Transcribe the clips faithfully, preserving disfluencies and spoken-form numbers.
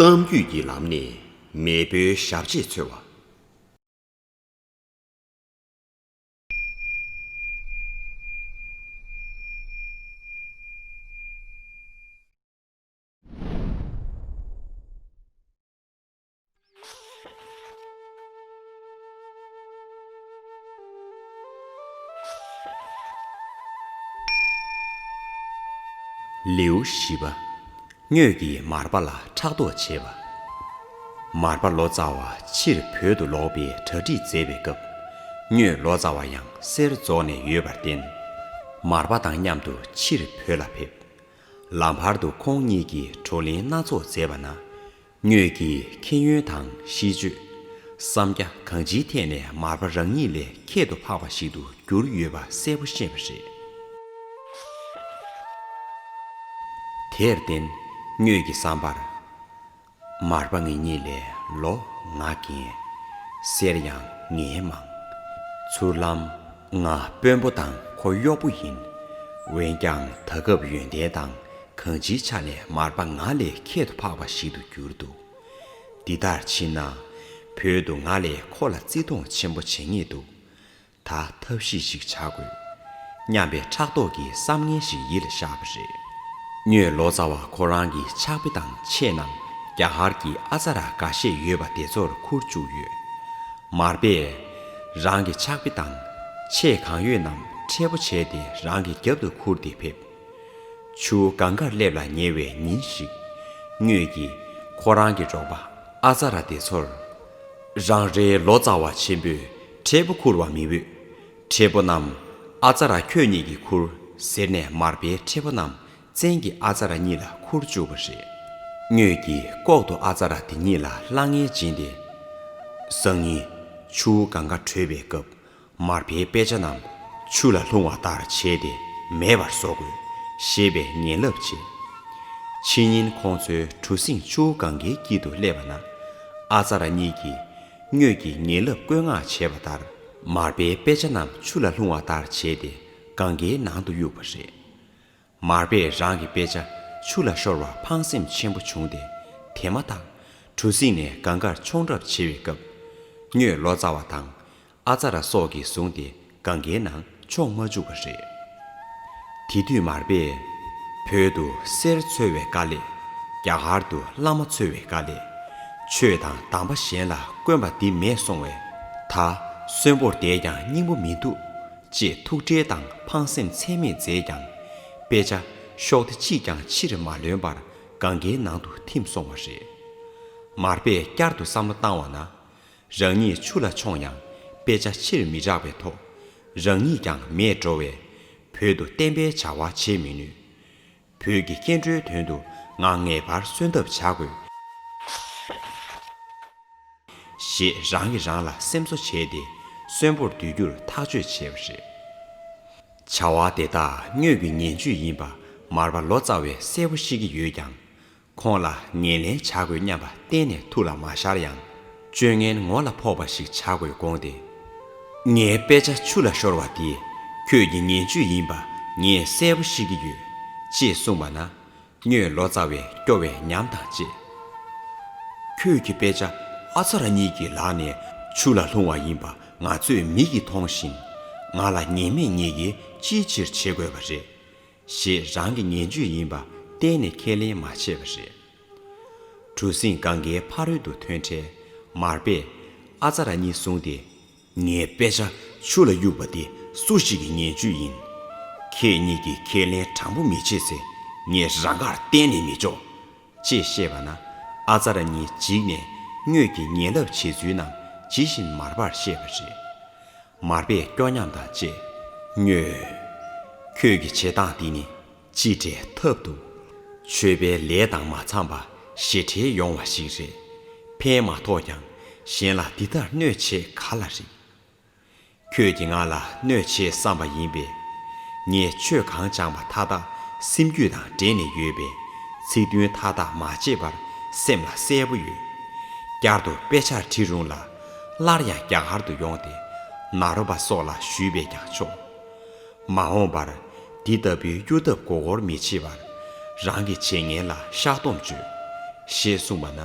གཏམ་རྒྱུད་ཀྱི་ལམ་ནས་མེས་པོའི་ཞབས་རྗེས་འཚོལ་བ། ལེའུ་བཞི་པ། སྨྱོས་ཀྱིས་མར་པ་ལ་ཕྲག་དོག་བྱས་པ། མར་པ་ལོ་ཙཱ་བ་ཕྱིར་བོད་དུ་ལོག་པའི་གྲ་སྒྲིག་མཛད་པའི་སྐབས། སྨྱོས་ལོ་ཙཱ་བ་ཡང་གསེར་རྫོགས་ནས་ཡོད་པར་བརྟེན། མར་པ་དང་མཉམ་དུ་ཕྱིར་བོད་ལ་ཕེབས། ལམ་བར་དུ་ཁོང་གཉིས་ཀྱིས་བགྲོ་གླེང་སྣ་ཚོགས་མཛད་པ་ན། སྨྱོས་ཀྱིས་མཁྱེན་ཡོན་དང་ཤིས་བརྗོད། བསམ་རྒྱ་གང་ཅིའི་ཐད་ནས་མར་པ་རང་ཉིད་ལས་ཁྱད་དུ་འཕགས་པ་ཞིག་ཏུ་གྱུར་ཡོད་པ་གསལ་པོ་ཤེས་པ་རེད། དེར་བརྟེན། སྨྱོས་ཀྱི་བསམ་པར། མར་པ་ངེད་གཉིས་ལས་ལོ་ང་རྒན། གསེར་ཡང་ངའི་མང་། ཚུར་ལམ། ང་དཔོན་པོ་དང་ཁོ་གཡོག་པོ་ཡིན། འོན་ཀྱང་ད་སྐབས་ཡོན་ཏན་དང་གང་ཅིའི་ཆ་ནས་མར་པ་ང་ལས་ཁྱད་དུ་འཕགས་པ་ཞིག་ཏུ་གྱུར་འདུག་འདི་ལྟར་ཕྱིན་ན། བོད་དུ་ང་ལས་ཁོ་ལ་བརྩི་མཐོང་ཆེན་པོ་བྱེད་ངེས་འདུག་ད་ཐབས་ཤེས་ཤིག་བྱ་དགོས། སྙམ་པའི་ཕྲག་དོག་གི་བསམ་ངན་ཞིག་ཡིད་ལ་ཤར་བ་རེད། སྨྱོས་ལོ་ཙཱ་བ་ཁོ་རང་གི་ཕྱག་དཔེ་དང་ཆས་རྣམས་རྒྱ་གར་གྱི་ཨ་ཙ་ར་འགའ་ཤས་ཡོད་པ་དེ་ཚོར་ཁུར་བཅུག་ཡོད། མར་པས་རང་གི་ཕྱག་དཔེ་དང་ཆས་གང་ཡོད་རྣམས་ཕྲལ་པོ་བྱས་ཏེ་རང་གི་རྒྱབ་ཏུ་ཁུར་ཏེ་ཕེབས། ཆུ་བོ་གངྒཱར་སླེབས་ལ་ཉེ་བའི་ཉིན་ཞིག་སྨྱོས་ཀྱིས་ཁོ་རང་གི་འབྲོག་པ་ཨ་ཙ་ར་དེ་ཚོར། རང་རེའི་ལོ་ཙཱ་བ་ཆེན་པོས་ཕྲལ་པོ་ཁུར་བ་མི་འོས། ཕྲལ་པོ་རྣམས་ཨ་ཙ་ར་ཁྱོད་གཉིས་ཀྱིས་ཁུར་ཟེར་ནས་མར་པས་ཕྲལ་པོ་རྣམས་བཙན་གྱིས་ཨ་ཙ་ར་གཉིས་ལ་ཁུར་བཅུག་པ་རེད། སྨྱོས་ཀྱིས་ལྐོག་ཏུ་ཨ་ཙ་ར་དེ་གཉིས་ལ་གླ་རྔན་སྦྱིན་ཏེ། སང་ཉིན་ཆུ་བོ་གངྒཱ་བགྲོད་པའི་སྐབས། མར་པའི་དཔེ་ཆ་རྣམས་ཆུ་ལ་ལྷུང་བ་ལྟར་བྱས་ཏེ་མེད་པར་བཟོ་དགོས་ཞེས་པའི་ངན་ལབ་བྱས། ཕྱི་ཉིན་ཁོང་ཚོའི་གྲུ་གཟིངས་ཆུ་བོ་གངྒཱའི་དཀྱིལ་དུ་སླེབས་པ་ན། ཨ་ཙ་ར་གཉིས་ཀྱིས་སྨྱོས་ཀྱི་ངན་ལབ་བཀོད་མངགས་བྱས་པ་ལྟར། མར་པའི་དཔེ་ཆ་རྣམས་ཆུ་ལ་ལྷུང་བ་ལྟར་བྱས་ཏེ་གངྒཱའི་ནང་དུ་གཡུགས་པ་རེད། མར་པས་རང་གི་དཔེ་ཆ་ཆུ་ལ་ཤོར་བར་ཕངས་སེམས་ཆེན་པོ་བྱུང་སྟེ། དེ་མ་ཐག་གྲུ་གཟིངས་ནས་གངྒཱར་མཆོང་གྲབས་བྱེད་པའི་སྐབས། སྨྱོས་ལོ་ཙཱ་བ་དང་ཨ་ཙ་ར་སོགས་ཀྱིས་བཟུང་སྟེ་གངྒཱའི་ནང་མཆོང་མ་བཅུག་པ་རེད། དེ་དུས་མར་པས། བོད་དུ་གསེར་འཚོལ་བའི་དཀའ་ལས། རྒྱ་གར་དུ་བླ་མ་འཚོལ་བའི་དཀའ་ལས། ཆོས་དང་གདམས་པ་གཞན་ལ་དཀོན་པ་འདི་མེད་གསུང་བས། ད་གསོན་པོར་བསྡད་ཀྱང་སྙིང་པོ་མི་འདུག་ཅེས་ཐུགས་ཁྲལ་དང་ཕངས་སེམས་ཚད་མེད་མཛད་ཀྱང་། དཔེ་ཆ་ཤོག་དེ་གཅིག་ཀྱང་ཕྱིར་མ་ལོན་པར་གངྒཱའི་ནང་དུ་ཐིམ་སོང་བ་རེད། མར་པས་བསྐྱར་དུ་བསམ་བློ་བཏང་བ་ན། རང་ཉིད་ཆུ་ལ་མཆོངས་ཡང་དཔེ་ཆ་ཕྱིར་མི་བཞག་པའི་ཐོག་རང་ཉིད་ཀྱང་མེད་འགྲོ་བས། བོད་དུ་བསྟན་པའི་བྱ་བ་བྱེད་མི་ནུས། བོད་ཀྱི་སྐྱེ་འགྲོའི་དོན་དུ་ང་ངེས་པར་གསོན་ཐབས་བྱ་དགོས། ཞེས་རང་གིས་རང་ལ་སེམས་གསོ་བྱས་ཏེ་གསོན་པོར་སྡོད་རྒྱུར་ཐག་གཅོད་བྱས་པ་རེད། བྱ་བ་དེ་དག་སྨྱོས་པའི་ངན་ཇུས་ཡིན་པ་མར་པ་ལོ་ཙཱ་བས་གསལ་པོ་ཤེས་ཀྱི་ཡོད་ཀྱང་། ཁོང་ལ་ངན་ལན་བྱ་དགོས་སྙམ་པ་གཏན་ནས་ཐུགས་ལ་མ་ཤར་ཡང་། སྤྱོད་ངན་ངོ་ལ་ཕོག་པ་ཞིག་བྱ་དགོས་དགོངས་ཏེ། ངའི་དཔེ་ཆ་ཆུ་ལ་ཤོར་བ་དེ་ཁྱོད་ཀྱི་ངན་ཇུས་ཡིན་པ་ངས་གསལ་པོ་ཤེས་ཀྱི་ཡོད། ཅེས་གསུངས་པ་ན། སྨྱོས་ལོ་ཙཱ་བས་སྐྱོ་བའི་ཉམས་དང་བཅས། ཁྱོད་ཀྱི་དཔེ་ཆ་ཨ་ཙ་ར་གཉིས་ཀྱི་ལག་ནས་ཆུ་ལ་ལྷུང་བ་ཡིན་པ་ང་ཚོས་མིག་གིས་མཐོང་བཞིན། ང་ལ་ཉེས་མེད་ཉེས་ཀྱི་ཅིའི་ཕྱིར་བྱེད་དགོས་པ་རེད། ཞེས་རང་གི་ངན་ཇུས་ཡིན་པ་གཏན་ནས་ཁས་ལེན་མ་བྱས་པ་རེད། གྲུ་གཟིངས་གངྒཱའི་ཕ་རོལ་ཏུ་ཐོན་འཕྲལ་མར་པས་ཨ་ཙ་ར་གཉིས་བཟུང་སྟེ། ངའི་དཔེ་ཆ་ཆུ་ལ་གཡུགས་པ་དེ་སུ་ཞིག་གི་ངན་ཇུས་ཡིན། ཁྱེད་གཉིས་ཀྱིས་ཁས་ལེན་དྲང་པོ་མི་བྱེད་ཚེ་ངས་རང་དགར་གཏན་ནས་མི་འཇོག་ཅེས་བཤད་པ་ན། ཨ་ཙ་ར་གཉིས་འཇིགས་ནས་སྨྱོས་ཀྱི་ངན་ལབ་བྱེད་ཚུལ་རྣམས་ཇི་བཞིན་མར་པར་བཤད་པ་རེད། མར་པས་སྐྱོ་ཉམས་དང་བཅས། སྨྱོས། ཁྱོད་ཀྱི་བྱེད་སྟངས་འདི་ནི་ཅི་འདྲའི་ཐབས་སྡུག་ཆོས་པའི་ལས་དང་མ་འཚམས་པ་ཞེ་ཁྲེལ་ཡོང་བ་ཞིག་རེད། ཕན་མ་ཐོགས་ཀྱང་གཞན་ལ་འདི་ལྟར་གནོད་བྱེད་ག་ལ་རིགས། ཁྱོད་ཀྱིས་ང་ལ་གནོད་བྱེད་བསམ་པ་ཡིན་པས། ངས་ཆོས་གང་སྦྱངས་པ་མཐའ་དག་སེམས་རྒྱུད་དང་འདྲེས་ནས་ཡོད་པས། ཚིག་དོན་མཐའ་དག་མ་བརྗེད་པར་སེམས་ལ་གསལ་པོ་ཡོད། བསྐྱར་དུ་དཔེ་ཆར་བྲིས་རུང་ལ། སླར་ཡང་རྒྱ་གར་དུ་ཡོང་སྟེ། ནཱ་རོ་པ་སོགས་ལ་ཞུས་པས་ཀྱང་ཆོག་མ་འོངས་པར་འདི་ལྟ་བུའི་གཡུར་ཐབས་མགོ་སྐོར་མི་བྱེད་པར། རང་གི་བྱེད་ངན་ལ་བཤགས་སྡོམ་བྱོས། ཞེས་གསུངས་པ་ན།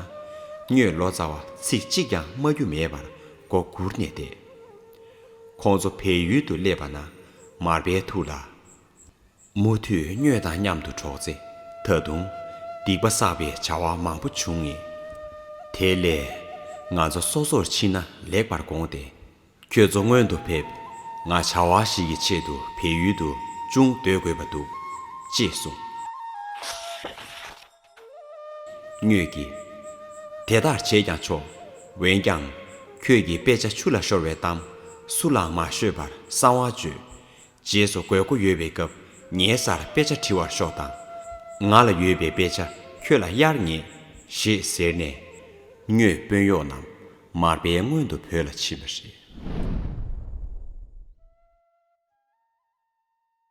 སྨྱོས་ལོ་ཙཱ་བ་ཚིག་གཅིག་ཀྱང་སྨྲ་རྒྱུ་མེད་པར་མགོ་སྒུར་ནས་བསྡད། ཁོང་ཚོ་བལ་ཡུལ་དུ་སླེབས་པ་ན། མར་པའི་ཐུགས་ལ། མུ་མཐུད་སྨྱོས་དང་མཉམ་དུ་འགྲོགས་ཚེ། ད་དུང་སྡིག་པ་བསགས་པའི་བྱ་བ་མང་པོ་འབྱུང་ངེས། དེ་ལས་ང་ཚོ་སོ་སོར་ཕྱིན་ན་ལེགས་པར་དགོངས་ཏེ། ཁྱོད་ཚོ་སྔོན་དུ་ཕེབས། ང་བྱ་བ་ཞིག་གི་ཆེད་དུ་བལ་ཡུལ་དུ་ཅུང་སྡོད་དགོས་པ་འདུག་ཅེས་གསུངས། སྨྱོས་ཀྱིས། དེ་ལྟར་བྱས་ཀྱང་ཆོག་འོན་ཀྱང་། ཁྱོད་ཀྱིས་དཔེ་ཆ་ཆུ་ལ་ཤོར་བའི་གཏམ་སུ་ལའང་མ་ཤོད་པར་གསང་བ་བརྗོད། རྗེས་སུ་དགོས་མཁོ་ཡོད་པའི་སྐབས་ངའི་སར་དཔེ་ཆ་འབྲི་བར་ཤོག་དང་། ང་ལ་ཡོད་པའི་དཔེ་ཆ་ཁྱོད་ལ་གཡར་ངེས། ཞེས་ཟེར་ནས། སྨྱོས་དཔོན་གཡོག་རྣམས་མར་པའི་སྔོན་དུ་བོད་ལ་ཕྱིན་པ་རེད།